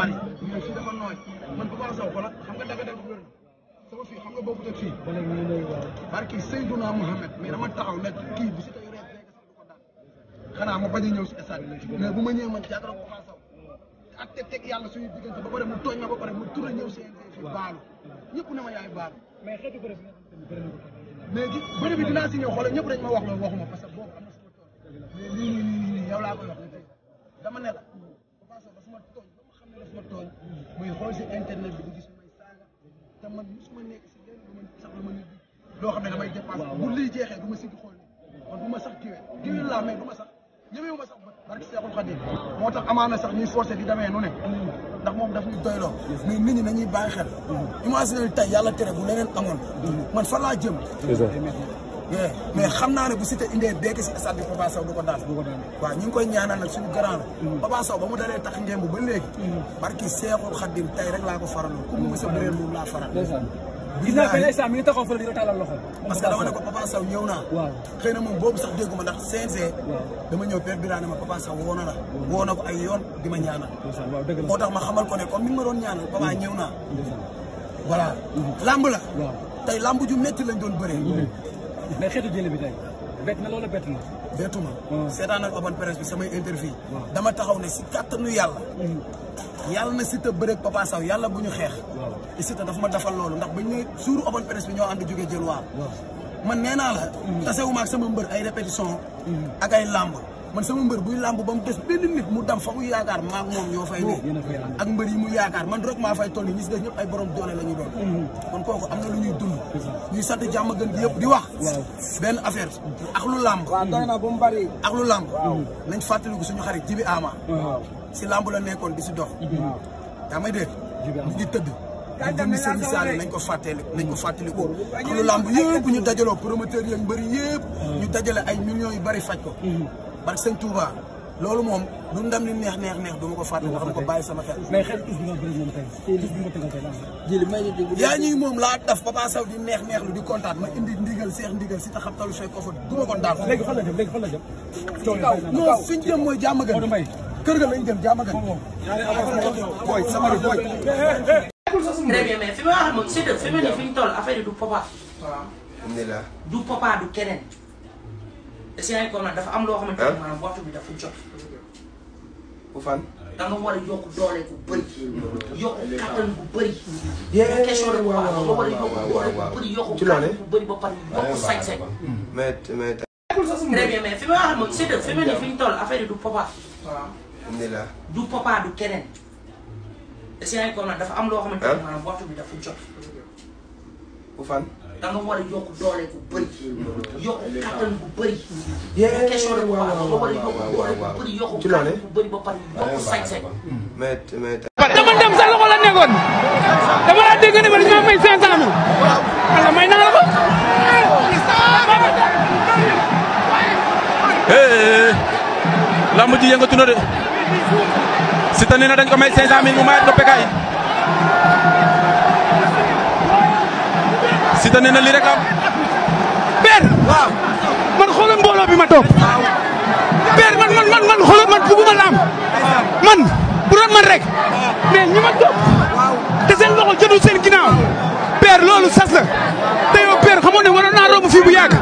bari mais fii dafa nooy man Papa Sow xoolal xam nga dagg wér na sama fii xam nga bokkut ak fii barki Seydouna Mohamed mais dama taxaw nekk kii bu si tey rek sax du ko daan xanaa ma bañ a ñëw si stade mais bu ma ñëwee man jàkkaarloo Papa Sow ak teg yàlla suñu diggante ba pare mu tooñ ma ba pare mu tourné ñëw CNG fii baalu ñëpp ne ma yaay baalu mais xeetu bëre bi mais gi bëri bi dinaa si ñëw xoolal ñëpp dañ ma wax loolu waxuma parce que boobu am na sama tooñ mais lii yow laa koy wax dama ne la Papa Sow dafa ma tooñ ba ma xam ne dafa ma tooñ muy xool si internet bi di gis may saaga te man musuma nekk si lenn lu ma sax lu ma nit loo xam ne damay dépassé bu lii jeexee du ma siggi xool ni man du ma sax kiwee laa mais du ma sax ñëwee ma sax barki Seexul Xadim moo tax amaana sax ñuy forcé di demee nu ne ndax moom daf ñu doyloo mais nit ñi nañuy bàyyi xel imagine tey yàlla tere bu leneen amoon man fan laa jëm mais xam naa ne bu Siteu indee beeke si stade bi Papa Sow du ko daan waaw ñu ngi koy ñaanal nag suñu grand Papa Sow ba mu dalee tax ngemb ba léegi barki Seexul Xadim tey rek laa ko faral ku mu mës a bëreel moom laa faral gis naa benn instant mi ngi taxaw fële di la tàllal loxo parce que dama ne ko Papa Sow ñëw naa xëy na moom boobu sax dégguma ndax CNG dama ñëw Père Birane ma Papa Sow woo na la woo na ko ay yoon di ma ñaanal moo tax ma xamal ko ne comme ni ma doon ñaanal Papa ñëw naa voilà lamb la tey lamb ju métti lañ doon bëree mais xeetu jële bi tey bett na loolu bett na bettuma seetaan ak open presse bi samay interview dama taxaw ne si kàttanu yàlla yàlla na Siteu bëreeg Papa Sow yàlla bu ñu xeex te Siteu dafa ma defal loolu ndax bañ ne suuru open presse bi ñoo ànd jóge jël waaw man nee naa la tasewuma ak sama mbër ay répétition ak ay lamb man sama mbër buy lamb ba mu des benn nit mu dam fa mu yaakaar maak moom ñoo fay ne ak mbër yi mu yaakaar man rek maa fay toll ñi si des ñëpp ay borom doole la ñuy doon kon kooku am na lu ñuy dund ñuy sant jàmm gën gi yëpp di wax benn affaire ak lu lamb ak lu lamb nañ fàttaliku suñu xarit Jibi Ama si lamb la nekkoon di si dox yaa may dégg ñu ngi tëdd jëmmi Serigne Sall nañ ko fàttaliku ak lu lamb yëpp ñu dajaloo promoteur yi mbëri yëpp ñu dajale ay millions yu bari faj ko barke Sëñ Touba loolu moom du ndam li neex du ma ko fàtte ndax dama ko bàyyi sama xel. mais xel tuuti nga bëri moom tey tuuti nga tëggal tey yaa ñuy moom laa daf Papa Sow di neex lu di kontaan ma indi ndigal seex ndigal si ta xam talu fekk ko fa du ma ko daal. léegi fan la jëm non fi ñu jëm mooy jàmm gën kër ga lañ jëm jàmm gën. booy sama booy. très bien mais fi ma wax moom Siteu fi ma ne fi ñu toll affaire yi du Papa. alhamdulilah. du Papa du keneen. te si ay nag dafa am loo xamante ne maanaam waxtu bi dafa jot. bu fan. da nga war a yokk doole bu bëri. yokk kattan bu bëri. question de Papa da nga war a yokk doole bu bëri yokk kattan bu bëri ba pare yokk sañ-sañ. mais. très bien mais fi ma wax moom Siteu fi ma ne fi ñu toll affaire yi du Papa. alhamdulilah. du Papa du keneen. te si ay nag dafa am loo xamante ne maanaam waxtu bi dafa jot. bu fan. da nga war a yokk doole bu bëri. yokk kattan bu bëri. question de Papa da nga war a yokk doole bu bëri yokk kattan bu bëri ba pare yokk sañ-sañ. mais. dama dem sa loxo la nekkoon dama la dégg ne ma dañu may 500 000 wala may naa la ko. lamb ji yëngatu na de Siteu nee na dañ ko may 500 000 mu mayat ko Bécaye Siteu nee na lii rek am. Père. waaw man xoolal mbooloo bi ma toog. Père man xoolal man bëgguma lamb man bu doon man rek mais ñi ma toog te seen loxo jotul seen ginnaaw Père loolu sas la te yow Père xamoon ne waroon naa romb fii bu yàgg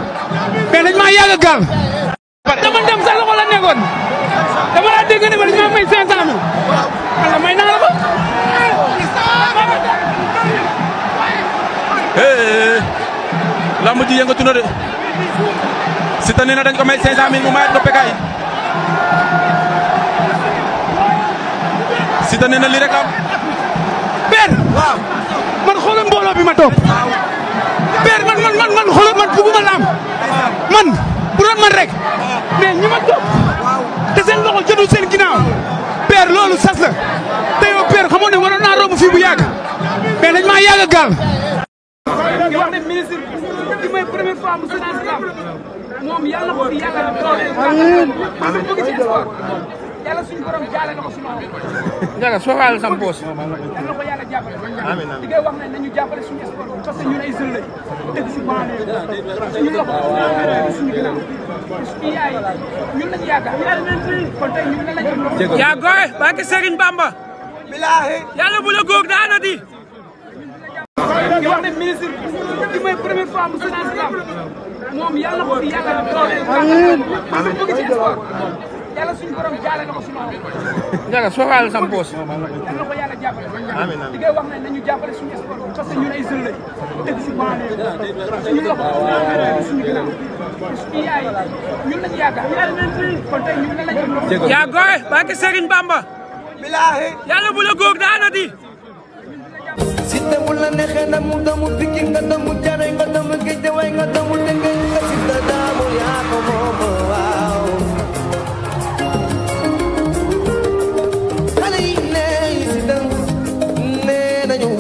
mais dañ maa yàgg a gaal. dama dem sa loxo la nekkoon dama la dégg ne ma dañu may 500 000 wala may naa la ko. lamb ji yëngatu na de Siteu nee na dañ ko may 500 000 mu mayat ko Bécaye Siteu nee na lii rek am. Père. waaw man xoolal mbooloo bi ma toog. Père man xoolal man bëgguma lamb man bu doon man rek mais ñi ma toog te seen loxo jotul seen ginnaaw Père loolu sas la te yow Père xamoon ne waroon naa romb fii bu yàgg mais dañ maa yàgg a gaal. di wax ne ministre bi mooy première fois mu sénat lamb moom yàlla ko fi yàlla doole parce que bëgg ci sport yàlla suñu borom jaale na ko si moom. Ndiaga sooxaale sam poos. yàlla na ko yàlla jàppale. amiin amiin di ngay wax ne nañu jàppale suñu sport parce que ñun ay jeunes lañu dëkk si banlieue suñu loxo suñu ginnaaw suñu yaay ñun lañu yaakaar kon tey ñun lan lañu. yaa gooy barke Serigne Bamba. yàlla bu la góog daana di. di wax ne ministre bi mooy première fois mu sénat la moom yàlla ko fi yàlla doole. amiin bëgg ci sport yàlla suñu borom jaare na ko suñu Ndiaga sooxal sam poos. yàlla ko yàlla jàppale. amiin di ngay wax ne nañu jàppale suñu sport parce que ñun ay jeunes lañu dëgg si banlieue suñu loxo suñu ginnaaw suñu yaay ñun lañu yaakaar kon tey ñun lan lañu. yaa gooy barke Serigne Bamba. yàlla bu la góog daana di. Siteu bu la neexee damu Pikine nga damu Thiaroye nga damu Guédiawaye nga damu Tëngéej nga Siteu damu yaa ko moom waaw. xale yi ne Siteu nee nañu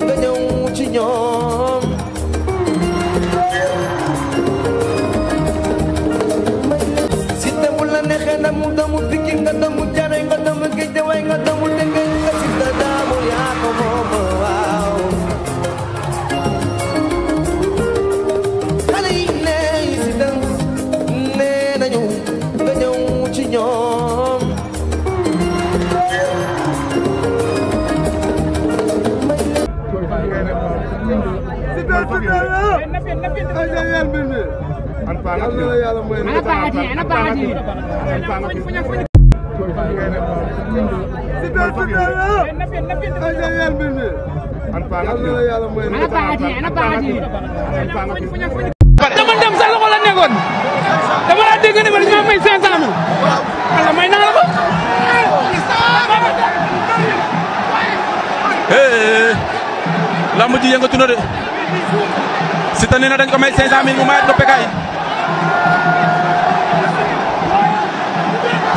nga ñëw ci ñoom. Siteu bu la neexee damu Pikine nga damu Thiaroye nga damu Guédiawaye nga damu Tëngéej nga Siteu damu yaa ko moom waaw. xale yi ne Siteu nee nañu nga ñëw ci ñoom. dama dem sa loxo la nekkoon dama la dégg ne ma dañu may 500 000 wala may naa la ko. lamb ji yëngatu na de Siteu nee na dañ ko may 500 000 mu mayat ko Bécaye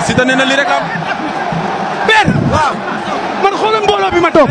Siteu nee na lii rek am. Ben man xoolal mbooloo bi ma toog